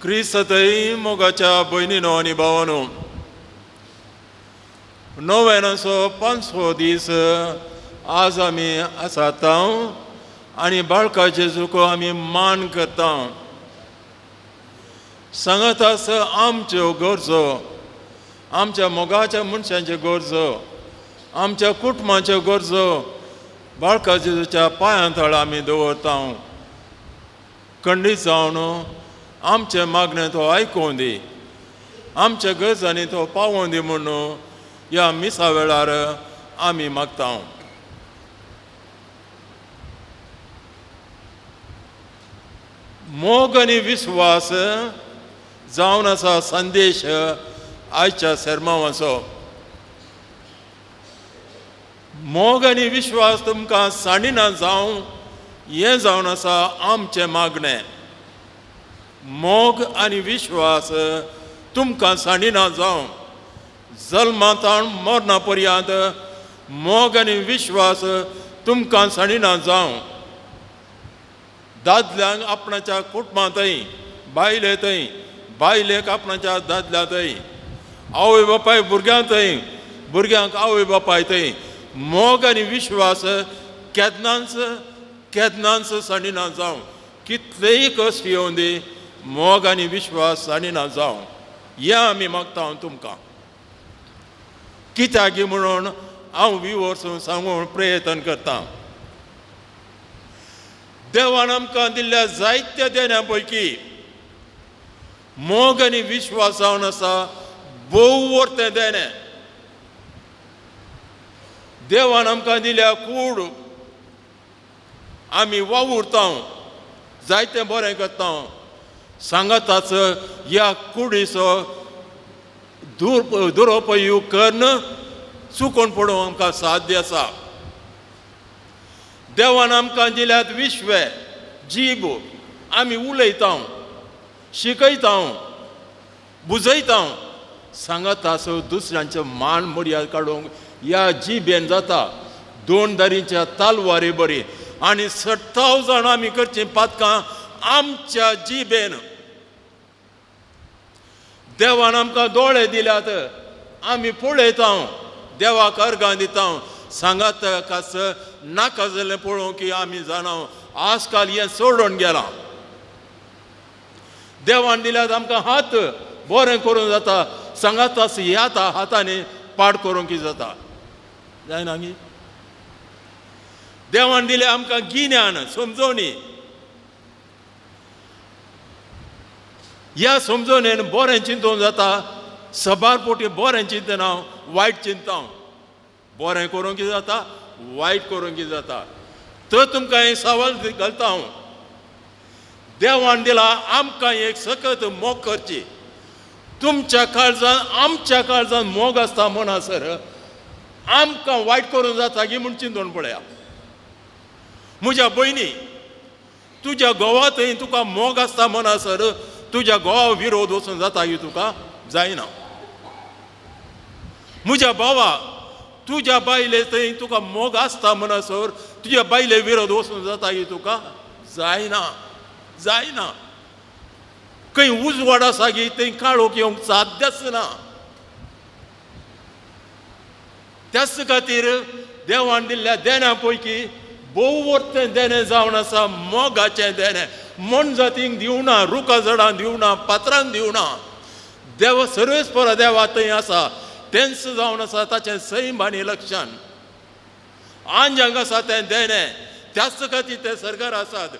क्रिस्तय मोगाच्या भयणीनो आनी भावानो, नव्यानाचो 500 दीस आज आमी आसात आनी बाळका जेजूक आमी मान करता। सांगातास आमच्यो गरजो, आमच्या मोगाच्या मनशांच्यो गरजो, आमच्या कुटुंबाच्यो गरजो बाळका जेजूच्या पांयां तळ आमी दवरता। खंडीत जावन आमचें मागणें तो आयकूं दी, आमच्या गरजांनी तो पावों दी म्हणून ह्या मिसा वेळार आमी मागता। मोग आनी विस्वास जावन आसा संदेश आयच्या सेर्मांवाचो। मोग आनी विश्वास तुमकां सांडिना जावं हें जावन आसा आमचें मागणें। मोग आनी विश्वास तुमकां सांडिना जावं, जल्मांतावन मरणा पर्यंत मोग आनी विश्वास तुमकां सांडिना जावं। दादल्यांक आपणाच्या कुटुंबांतय, बायलेंतय, बायलेक आपणाच्या दादल्यांतय, आवय बापाय भुरग्यांतय, भुरग्यांक आवय बापायतय मोग आनी विश्वास केन्नाच केन्नाच सांडिना जावं। कितलेय कश्ट येवं दी, मोग आनी विश्वास सांडिना जावं हें आमी मागता तुमकां। कित्याक म्हणून हांव विवर्सून सांगून प्रयत्न करता। देवान आमकां दिल्ल्या जायत्या देण्या पैकी मोग आनी विश्वास जावन आसा भोव वर्तें देणें। देवान आमकां दिल्या कूड, आमी वावुरता, जायतें बरें करता, सांगाताच ह्या कुडीचो दुरुपयोग करून चुकोवन पडोवंक आमकां साध्य आसा। देवान आमकां दिल्यात विश्व जीब, आमी उलयता, शिकयता, बुजयता, सांगाताच दुसऱ्यांचे मान मर्याद काडूंक ह्या जिबेन जाता। दोन दारींच्या तालवारी बरी आनी 60 जाणां आमी करचीं पातकां आमच्या जिबेन। देवान आमकां दोळे दिल्यात, आमी पळयता, देवाक अर्गां दिता, सांगात कास नाका जाल्लें पळोवंक की आमी जाणा आजकाल हें सोडून गेलां। देवान दिल्यात आमकां हात, बरें करूंक जाता, सांगात ह्या हातांनी पाड करूंक जाता, जायना गी? देवान दिलें आमकां गिन्यान, समजवणी, ह्या समजवणेन बरें चिंतूंक जाता। सबार पोटी बरें चिंतना, वायट चिंता, बरें करूंक जाता, वायट करूंक जाता। तर तुमकां हें सवाल घालता हांव, देवान दिला आमकां एक सकत मोग करची। तुमच्या काळजान आमच्या काळजान मोग आसता म्हणसर आमकां वायट करूंक जाता की म्हूण चिंतून पळया। म्हज्या भयणी, तुज्या घोवा थंय तुका मोग आसता म्हणसर तुज्या घोवा विरोध वचून जाता की तुका जायना। म्हज्या भावा, तुज्या बायले थंय तुका मोग आसता म्हणसर तुज्या बायले विरोध वचून जाता की तुका जायना, जायना। खंय उजवाड आसा की थंय काळोख येवंक साध्यच ना। त्याच खातीर देवान दिल्ल्या देण्या पैकी भोव वर्तें देणें जावन आसा मोगाचें देणें। मनजातींक दिवना, रुखा झाडां दिवना, पात्रांक दिवना, देव सर्वेस्पर देवा थंय आसा, तेंच जावन आसा ताचें सैम आनी लक्षण। आंजांक आसा तें देणें, त्याच खातीर ते सरकार आसात।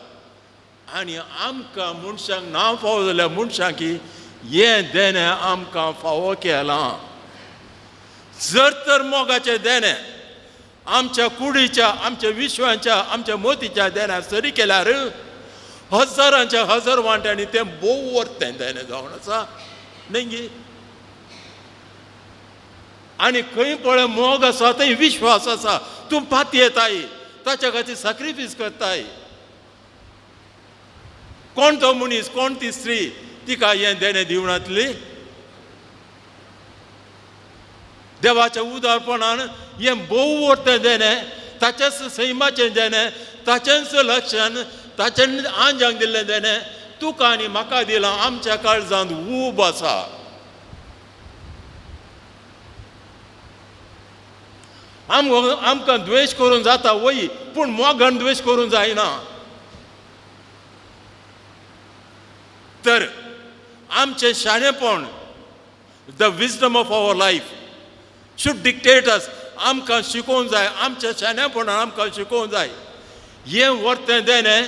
आनी आमकां मनशांक ना फावो जाल्यार मनशांक हें देणें आमकां फावो केलां। जर तर मोगाचें देणें आमच्या कुडीच्या, आमच्या विश्वाच्या, आमच्या मोतीच्या देण्यार सरी केल्यार हजारांच्या हजार वांट्यांनी तें भोव वर्तें देणें जावन आसा, न्ही गी? आनी खंय पळय मोग आसा थंय विश्वास आसा। तूं पातयेताय, ताच्या खातीर साक्रिफीस करताय। कोण तो मनीस, कोण ती स्त्री तिका हें देणें दिवनातली? देवाच्या उदारपणान हें भोव वर्तें देणें, ताचेच सैमाचें देणें, ताचेंच लक्षण, ताचें आंजांक दिल्लें देणें तुका आनी म्हाका दिलां आमच्या काळजांत ऊब आसा. आमकां द्वेश करूंक जाता वय, पूण मोगान द्वेश करूंक जायना. तर आमचें शाणेपण, the wisdom of our life should dictate us. आमकां शिकोवंक जाय, आमच्या शाणेपणान आमकां शिकोवंक जाय. हें वर्तें देणें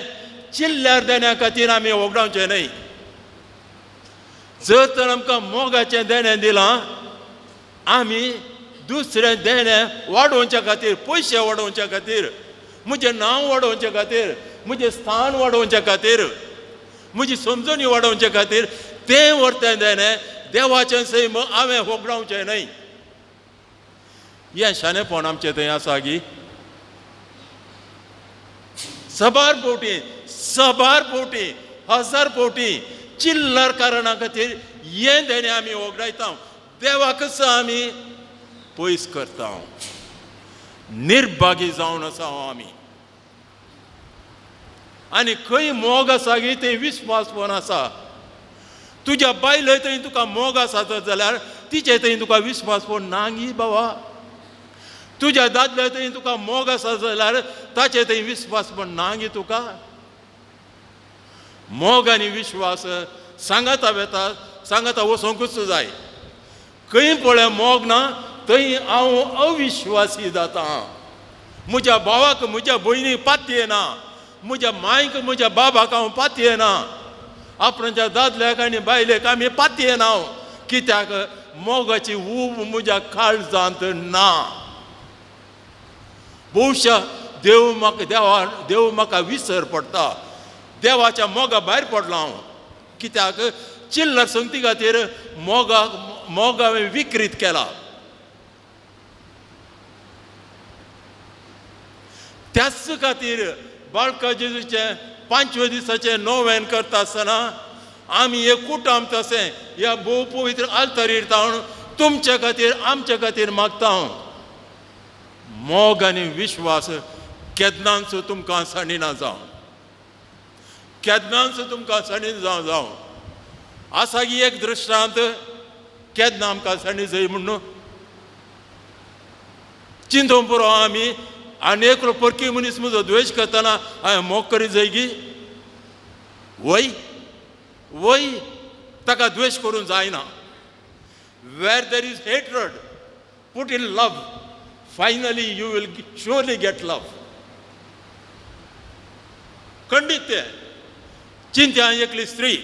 चिल्ल्यार देण्या खातीर आमी वगडावचें न्हय. जर तर आमकां मोगाचें देणें दिलां, आमी दुसरें देणें वाडोवच्या खातीर, पयशे वाडोवच्या खातीर, म्हजें नांव वाडोवच्या खातीर, म्हजें स्थान वाडोवच्या खातीर, म्हजी समजणी वाडोवच्या खातीर तें वर्तें देणें देवाचें सैम हांवें होगडावचें न्हय. हें शाणेपण आमचें थंय आसा गी? सबार फावटी, सबार फावटी, हजार फावटी चिल्लर कारणा खातीर हें देणें आमी होगडायता, देवाकच आमी पयस करता. निर्भागी जावन आसा आमी. आनी खंय मोग आसा गी थंय विस्वासपण आसा. तुज्या बायले थंय तुका मोग आसा जाल्यार तिचे थंय तुका विस्वासपण ना गी बाबा. तुज्या दादल्या थंय तुका मोग आसा जाल्यार ताचे थंय विस्वासपण ना गी तुका. मोग आनी विश्वास सांगाता वेता, सांगाता वचोंकूच जाय. खंय पळय मोग ना थंय हांव अविश्वासी जाता. म्हज्या भावाक म्हज्या भयणीक पातयेना, म्हज्या मायक म्हज्या बाबाक हांव पातयेना, आपणाच्या दादल्याक आनी बायलेक आमी पातयेना. कित्याक? मोगाची ऊब म्हज्या काळजांत ना. बहुशा देव म्हाका देव म्हाका विसर पडटा, देवाच्या मोगा भायर पडलो हांव. कित्याक? चिल्लर संगती खातीर मोग हांवें विक्रीत केला. त्याच खातीर बाळका जेजूचें 5व्या दिसाचें नोवेन करता आसतना आमी एक कुटुंब तशें ह्या भोव पवित्र आल्तारीर तावन तुमचे खातीर आमचे खातीर मागता हांव, मोग आनी विश्वास केन्नाच तुमकां सांडिना जावं, केन्नाच तुमकां सांडिना जावं जावं. आसा की एक दृश्टांत केन्ना आमकां सांडी जाय म्हणून चिंतूंक पुरो आमी. आनी एकलो परकी मनीस म्हजो द्वेश करतना हांवें मोग करी जाय गी? वय वय, ताका द्वेश करूंक जायना. Where there is hatred put in love, finally you will surely get love. खंडीत तें चिंत्या एकली स्त्री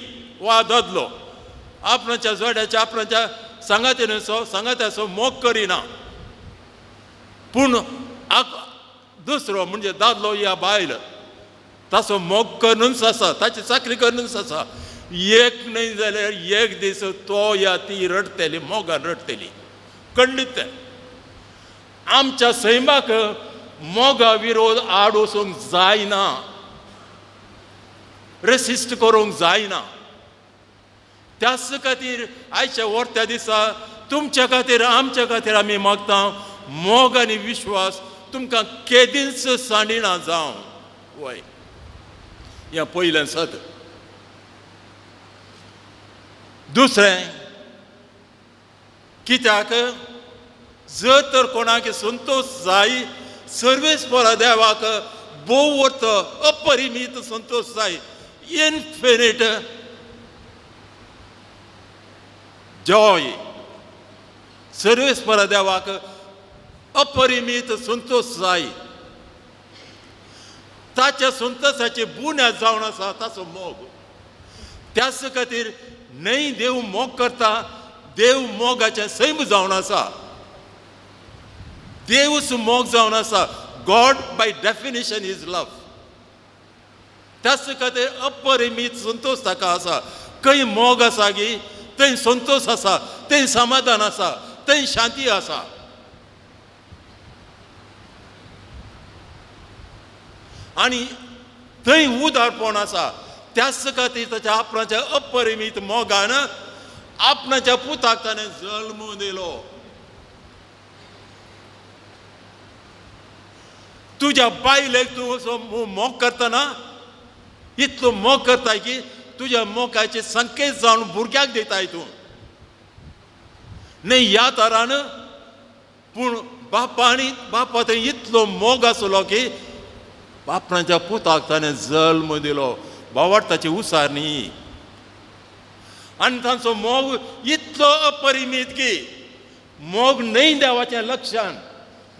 वा दादलो आपणाच्या जोड्याच्या आपणाच्या सांगात्याचो सांगात्याचो मोग करिना, पूण दुसरो म्हणजे दादलो या बायल ताचो मोग करूनच आसा, ताची चाकरी करूनच आसा. एक न्हय जाल्यार एक दीस तो या ती रडटली, मोगान रडटली. खंडीत तें आमच्या सैमाक मोगा विरोध आड वचूंक जायना, रेसिस्ट करूंक जायना. त्याच खातीर आयच्या वर्त्या दिसा तुमच्या खातीर आमच्या खातीर आमी मागता मोग आनी विश्वास तुमकां केदींच सांडिना जावं. वय, हें पयलें सत. दुसरें, कित्याक जर तर कोणाक संतोष जाय, सर्वेस्परा देवाक भोव अर्थ अपरिमीत संतोष जाय, इनफिनीट जॉय. सर्वेस्परा देवाक अपरिमीत संतोष जाय. ताच्या संतोषाची बुन्याद जावन आसा ताचो मोग. त्याच खातीर न्हय देव मोग करता, देव मोगाचें सैम जावन आसा, देवच मोग जावन आसा. God by definition is love. त्याच खातीर अपरिमीत संतोष ताका आसा. खंय मोग आसा गी थंय संतोष आसा, थंय समाधान आसा, थंय शांती आसा. आनी थंय उदारपण आसा. त्याच खातीर ताच्या आपणाच्या अपरिमीत मोगान आपणाच्या पुताक ताणें जल्म दिलो. तुज्या बायलेक तूं असो मोग करतना इतलो मोग करता की तुज्या मोगाचे संकेत जावन भुरग्याक दिताय तूं. न्हय ह्या तरान, पूण बापा आनी बापा थंय इतलो मोग आसलो की बापणाच्या पुताक ताणें जल्म दिलो. बावडताची उसार न्ही. आनी तांचो मोग इतलो अपरिमीत की मोग न्हय देवाचें लक्षण,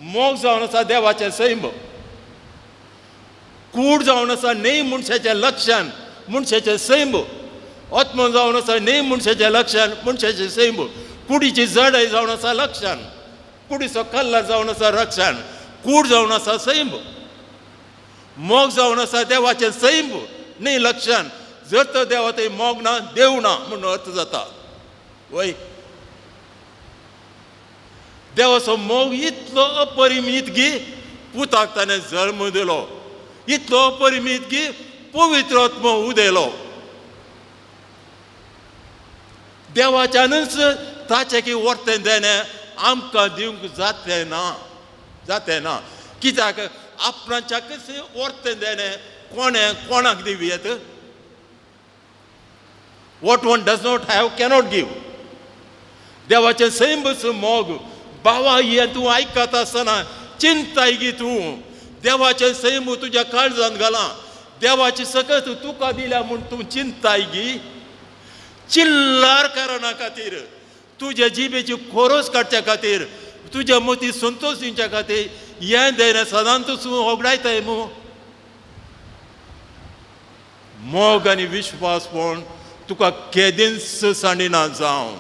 मोग जावन आसा देवाचें सैम. कूड जावन आसा न्हय मनशाचें लक्षण, मनशाचें सैम. आत्मो जावन आसा न्हय मनशाचें लक्षण, मनशाचें सैम. कुडीची जडाय जावन आसा लक्षण, कुडीचो कल्लर जावन आसा रक्षण. कूड जावन आसा सैम. मोग जावन आसा देवाचें सैम न्हय लक्षण. जर तर देवा थंय मोग ना, देव ना म्हूण अर्थ जाता. वय, देवाचो मोग इतलो अपरिमीत की पुताक ताणें जल्म दिलो, इतलो अपरिमीत की पवित्र आत्मो उदेलो. देवाच्यानूच ताचें की वर्तें देणें आमकां दिवंक जातें ना, जातें ना. कित्याक आपणाच्याकच वर्तें देणें कोणें कोणाक दिवं येत? What one does not have cannot give. देवाचें सैमच मोग. बाबा हें तूं आयकत आसतना चिंताय गी तूं. देवाचें सैम तुज्या काळजांत घालां, देवाची सकत तुका दिल्या म्हूण तूं चिंताय गी. चिल्लार कारणा खातीर, तुज्या जिबेची खोरोस काडच्या खातीर, तुज्या मती संतोश दिवच्या खातीर हें देणें सदांच तूं होगडायताय मू. मोग आनी विश्वासपण तुका केदींच सांडिना जावं.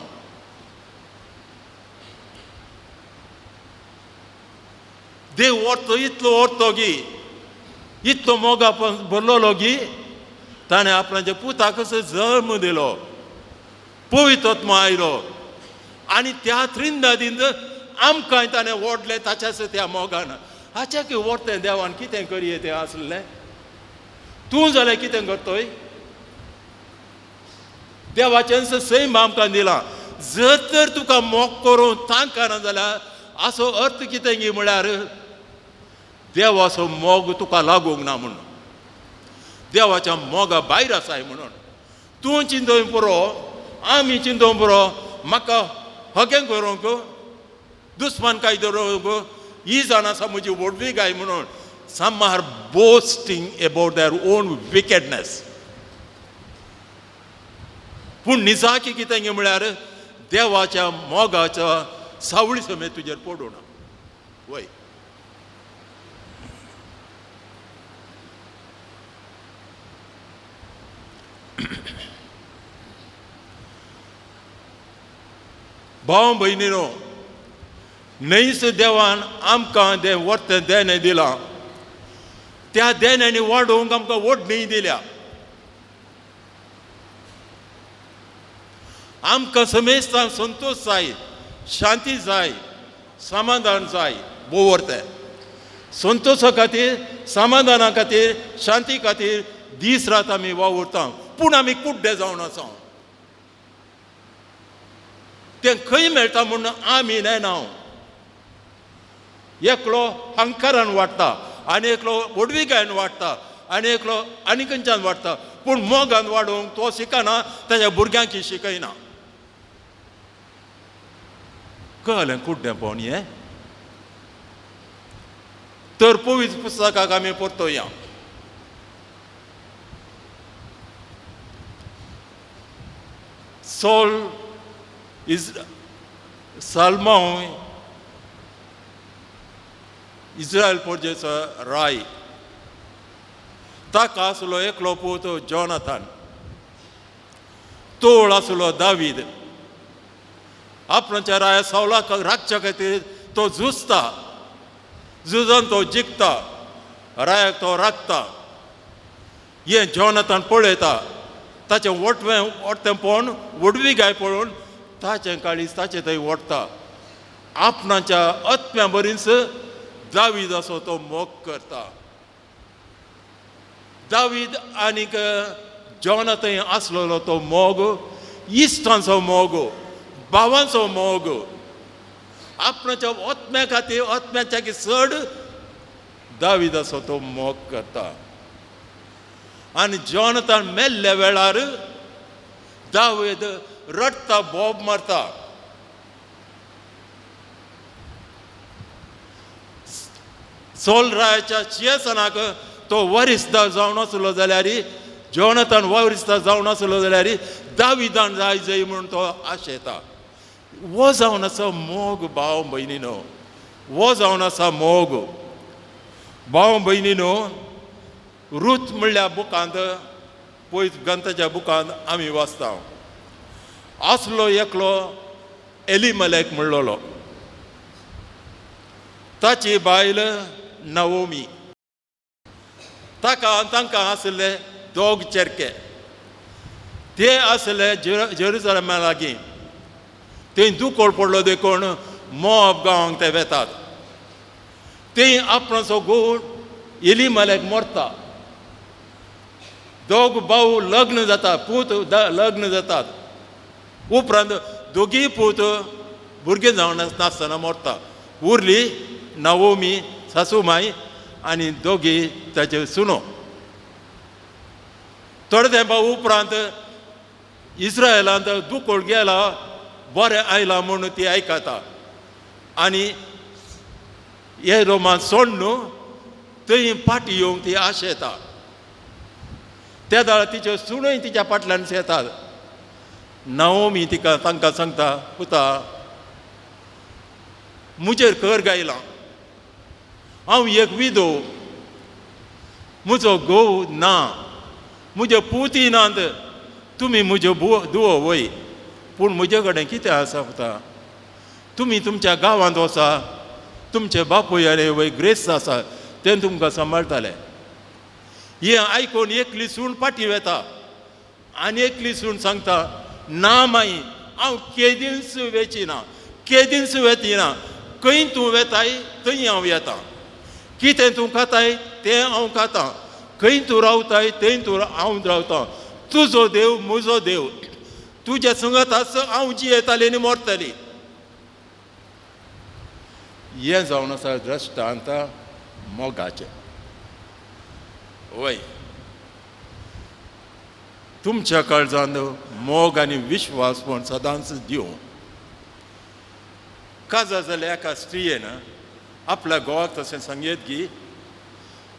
देव व्हरतो इतलो व्हरतो गी, इतलो मोगा भरलेलो गी ताणें आपणाच्या पुताकच जल्म दिलो, पवित्र आत्मो आयलो आनी त्या त्रिंदादीन आमकां ताणें ओडलें ताच्याच त्या मोगान. हाच्या की व्हरतें देवान कितें करये तें आसलें. तूं जाल्यार कितें करतोय? देवाचें सैम आमकां दिलां. जर तर तुका मोग करूं तांकां जाल्यार असो अर्थ कितें गी म्हळ्यार देवाचो मोग तुका लागूंक ना म्हणून, देवाच्या मोगा भायर आसाय म्हणून. तूं चिंतून पुरो, आमी चिंतून पुरो, म्हाका हगें करूंक, दुस्मान काय दवरूंक ही जाण आसा म्हजी व्हडवी गाय म्हणून. Some are boasting about their own wickedness. पूण निजाकी कितें गे म्हळ्यार देवाच्या मोगाच्या सावळी समेत तुजेर पडूं ना. वय, भाव भयणीनो, न्हयच देवान आमकां दें वर्तें देणें दिलां, त्या देण्यांनी वाडोवंक आमकां ओडणी दिल्या. आमकां समेस्तांक संतोश जाय, शांती जाय, समाधान जाय. भोव वर्तें संतोशा खातीर, समाधाना खातीर, शांती खातीर दीस रात आमी वावुरता, पूण आमी कुड्डे जावन आसा. तें खंय मेळटा म्हूण आमी नेना. एकलो हंकारान वाडटा आनी एकलो व्हडविकायेन वाडटा आनी एकलो आनी खंयच्यान वाडटा, पूण मोगान वाडोवंक तो शिकना, ताच्या भुरग्यांक शिकयना. कळ्ळें कुड्डेपण हें? तर पवित्र पुस्तकाक आमी परतोया. सोल is साल्मांव इस्रायल पोरजेचो राय, ताका आसलो एकलो पूत जोनाथान, तोळ आसलो दावीद. आपणाच्या राया सावलाक राखच्या खातीर तो झुजता, झुजान तो जिखता, रायाक तो राखता. हें जोनाथान पळयता, ताचें वटवें वटतेंपण व्हडवी गाय पळोवन ताचें काळीज ताचें थंय ओडटा. आपणाच्या आत्म्या बरीच दावीद असो तो मोग करता. दावीद आनीक जोनाथन आसलेलो तो मोग इश्टांचो मोग, भावांचो मोग, आपणाच्या आत्म्या खातीर आत्म्याच्या चड दावीद असो तो मोग करता. आनी जॉनथान मेल्ल्या वेळार दावेद रडटा, बोब मारता. सोल रायाच्या शिंयासनाक तो वरिस्ता जावन आसलो जाल्यार, जॉनथान वरिस्ता जावन आसलो जाल्यार दाविदान जाय जाय म्हणून तो आशेता. वो जावन आसा मोग भाव भयणीनो, वो जावन आसा मोग भाव भयणीनो. रूत म्हणल्या बुकांत, पयस ग्रंथाच्या बुकांत आमी वाचता, आसलो एकलो एलिमलेक म्हणलेलो, ताची बायल नवोमी, ताका तांकां आसले दोग चेरके, ते आसले जेरुसलेमा लागीं. थंय दुकोळ पडलो देखून मोआब गांवांक ते वेतात. थंय आपणाचो घोव एलिमलेक मरता. दोग भाव लग्न जाता, पूत लग्न जातात. उपरांत दोगीय पूत भुरगीं जावन नासतना मरता. उरली नवोमी सासू माय आनी दोगी ताचे सुनो. थोडे तेंपा उपरांत इस्रायलांत दुकोळ गेला, बरें आयलां म्हणून ती आयकता आनी हे रोमान सोडून न्हू थंय फाटी येवंक ती आशेता. त्या वेळार तिच्यो सुणूय तिच्या फाटल्यान येतात. नवोमी तिका तांकां सांगता, पुता म्हजेर कर गायलां, हांव एक विदो, म्हजो घोव ना, म्हज्यो पुती नात, तुमी म्हज्यो दुवो वय, पूण म्हजे कडेन कितें आसा पुता, तुमी तुमच्या गांवांत वचा, तुमचे बापूय आनी वय ग्रेस्त आसा तें तुमकां सांबाळटाले. हें आयकून एकली सूण फाटी वेता आनी एकली सूण सांगता, ना माई, हांव केदींच वेची ना, केदींच वेती ना, खंय तूं वेताय थंय हांव येता, कितें तूं खाताय तें हांव खातां, खंय तूं रावताय थंय तूं हांव रावतां, तुजो देव म्हजो देव, तुज्या संगत हांव जियेताली आनी मरतली. हें जावन आसा दृश्टांत मोगाचें. वय तुमच्या काळजान मोग आनी विश्वास पण सदांच दिवं. काजार जाल्या एका स्त्रियेन आपल्या घोवाक तशें सांगयत गी,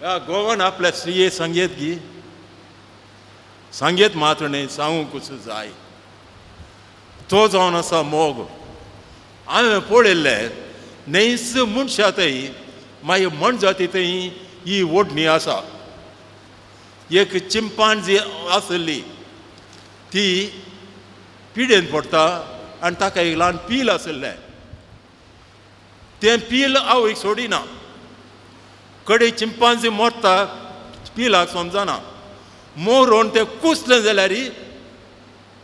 घोवान आपल्या स्त्रिये सांगयत गी, सांगयत मात्र न्हय, सांगूंकूच जाय. तो जावन आसा मोग. हांवें पळयल्लें न्हयच मनशा थंय, मागीर मनजाती थंय ही ओडणी आसा. एक चिंपांजी आसली, ती पिडेन पडटा आनी ताका एक ल्हान पील आशिल्लें. तें पील आवयक सोडिना. कडे चिंपांजी मरता, पिलाक समजना, मोरोन तें कुसलें जाल्यार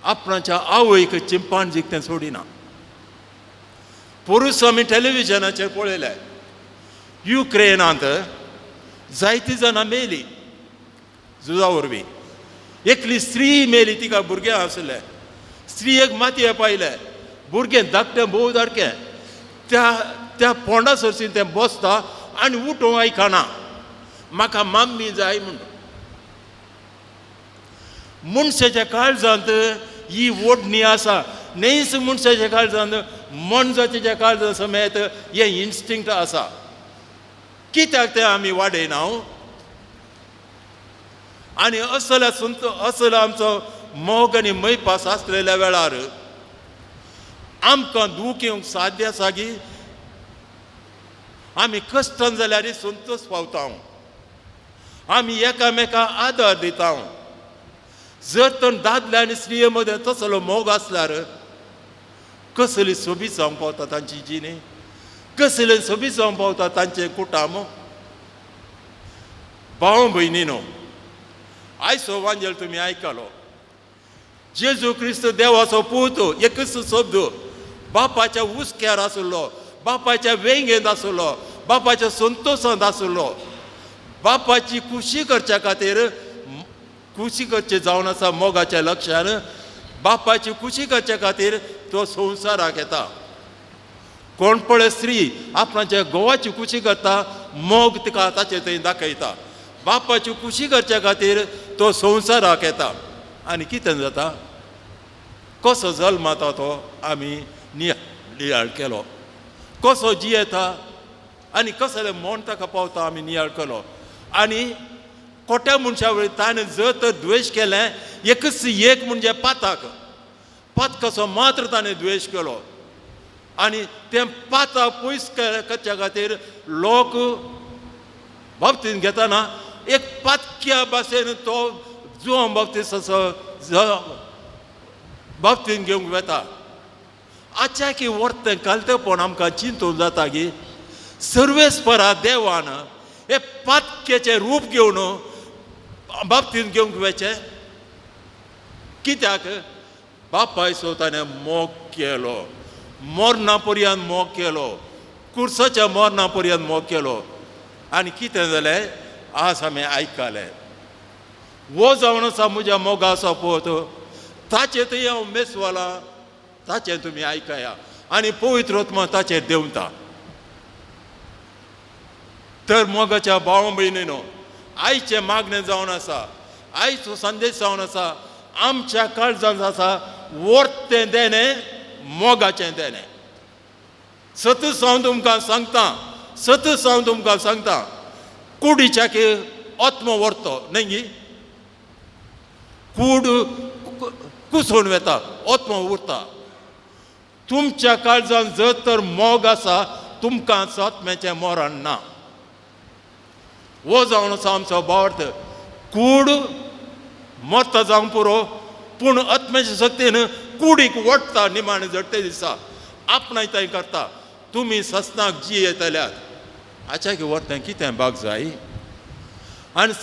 आपणाच्या आवयक चिंपांजीक तें सोडिना. पोरूस आमी टॅलिविजनाचेर पळयलें, युक्रेनांत जायतीं जाणां मेली झुजा वरवीं. एकली स्त्री मेली, तिका भुरगें आसलें. स्त्रियेक मातये पायलें, भुरगें धाकटें भोव धाडकें, त्या त्या फोंडा सरशीं तें बसता आनी उठोवंक आयकना, म्हाका माम्मी जाय म्हणून. मनशाच्या काळजांत ही ओडणी आसा. न्हयच मनशाच्या काळजांत, मनजातीच्या काळजांत समेत हें इन्स्टिंक्ट आसा. कित्याक तें आमी वाडयना? आनी असल्या संत असलो आमचो मोग आनी मैपास आसलेल्या वेळार आमकां दूख येवंक साध्य आसा गी? आमी कश्टान जाल्यार संतोश पावता, आमी एकामेका आदार दिता. जर तर दादले आनी स्त्रिये मदें तसलो मोग आसल्यार कसली सोबीत जावंक पावता तांची जिणी, कसले सोबीत जावंक पावता तांचें कुटाम. भाव भयणीनो, आयचो वांजेल तुमी आयकलो. जेजू क्रिस्त देवाचो पूत, एकच शब्द, बापाच्या हुस्क्यार आसलो, बापाच्या वेंगेंत आसलो, बापाच्या संतोशांत आसलो. बापाची खुशी करच्या खातीर, खुशी करचे जावन आसा मोगाच्या लक्षान, बापाची खुशी करच्या खातीर तो संवसाराक येता. कोण पळय स्त्री आपणाच्या घोवाची खुशी करता, मोग तिका ताचे थंय दाखयता. बापाची खुशी करच्या खातीर तो संवसाराक येता आनी कितें जाता, कसो जल्माता तो आमी नियाळ केलो, कसो जियेता आनी कसलें मोन ताका पावता आमी नियाळ केलो. आनी खोट्या मनशा वयर ताणें जर तर द्वेश केलें, एकच एक म्हणजे पाताक, पातकाचो मात्र ताणें द्वेश केलो आनी तें पाताक पयस करच्या खातीर लोक बाबतीन घेतना एक पातक्या भाशेन तो जुवां बाबतीस असो बाबतीन घेवंक वेता. आच्या की वर्तें कालतेपण आमकां चिंतून जाता की सर्वेस्परा देवान हे पातक्याचें रूप घेवन बाबतीन घेवंक वेचें कित्याक? बापायचो ताणें मोग केलो, मरणा पर्यंत मोग केलो, कुर्साच्या मरणा पर्यंत मोग केलो. आनी कितें जालें आज आमी आयकलें, वो जावन आसा म्हज्या मोगाचो पोत, ताचें थंय हांव मेसवालां, ताचें तुमी आयकया आनी पवित्र आत्मा ताचेर देंवता. तर मोगाच्या भाव भयणीनो, आयचें मागणें जावन आसा, आयचो संदेश जावन आसा, आमच्या काळजांत आसा वर्तें देणें, मोगाचें देणें. सतच हांव तुमकां सांगता, सतच हांव तुमकां सांगता, कुडीच्या की आत्मो व्हरतो न्हय गी, कूड कुसोवन वेता, आत्मो उरता. तुमच्या काळजांत जर तर मोग आसा तुमकां आत्म्याचें मरण ना. हो जावन आसा आमचो भावार्थ. कूड मरता जावंक पुरो, पूण आत्म्याच्या शक्तीन कुडीक वडटा निमाणें झडटे दिसा आपणायताय करता. तुमी ससनाक जी येतल्यात आच्या की वर्तें कितें भाग जाय आनी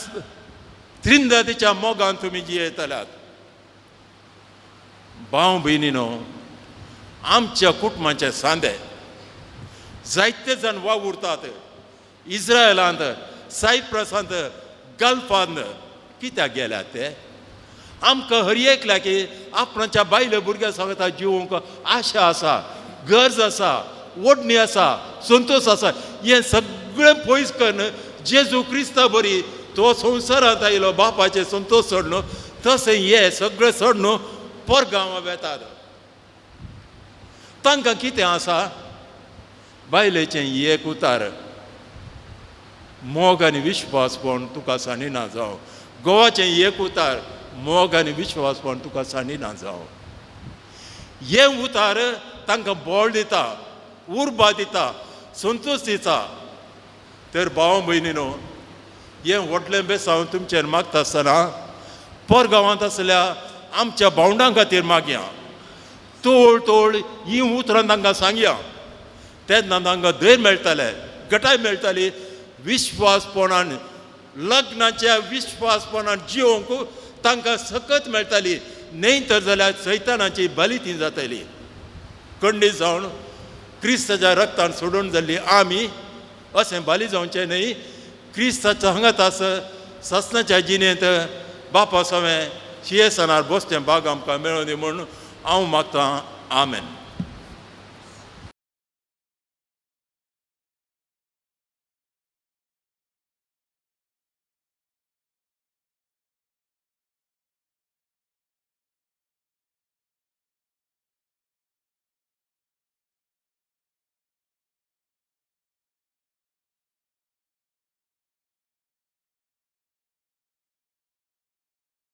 त्रिंदातीच्या मोगान तुमी जी येतल्यात. भाव भयणीनो, आमच्या कुटुंबाचे सांदे जायते जाण वावुरतात इस्रायलांत, सायप्रसांत, गल्फांत. कित्याक गेल्यात ते? आमकां हर एकल्या की आपणाच्या बायले भुरग्यां सांगता जिवंक आशा आसा, गरज आसा, ओडणी आसा, संतोश आसा. हें सगळें पयस करून जेजू क्रिस्ता बरी तो संवसारांत आयलो, बापाचें संतोश सोडलो, तशें हे सगळें सोडून परगांवां वेतात. तांकां कितें आसा? बायलेचें एक उतार, मोग आनी विश्वासपण तुका सांडिना जावं. गोवाचें एक उतार, मोग आनी विश्वासपण तुका सांडिना जावं. हें उतार तांकां बळ दिता, उर्बा दिता, संतोश दिता. तर भाव भयणीनो, हें व्हडलें बेसांव तुमचेर मागता आसतना परगांवांत आसल्या आमच्या भावंडां खातीर मागया, तोळ तोळ हीं उतरां तांकां सांगया, तेन्ना तांकां धैर्य मेळटलें, गटाय मेळटली. विश्वासपणान, लग्नाच्या विश्वासपणान जिवंक तांकां सकत मेळटली. न्हय तर जाल्यार सैतानाची बली ती जातली. कंडी जावन क्रिस्ताच्या रक्तान सोडून जाल्ली आमी अशें बाली जावचें न्हय. क्रिस्ताच्या हांगात आस ससनाच्या जिणेंत बापा सवें शियेसनार बसचें बाग आमकां मेळों दी म्हूण हांव मागतां. आमेन.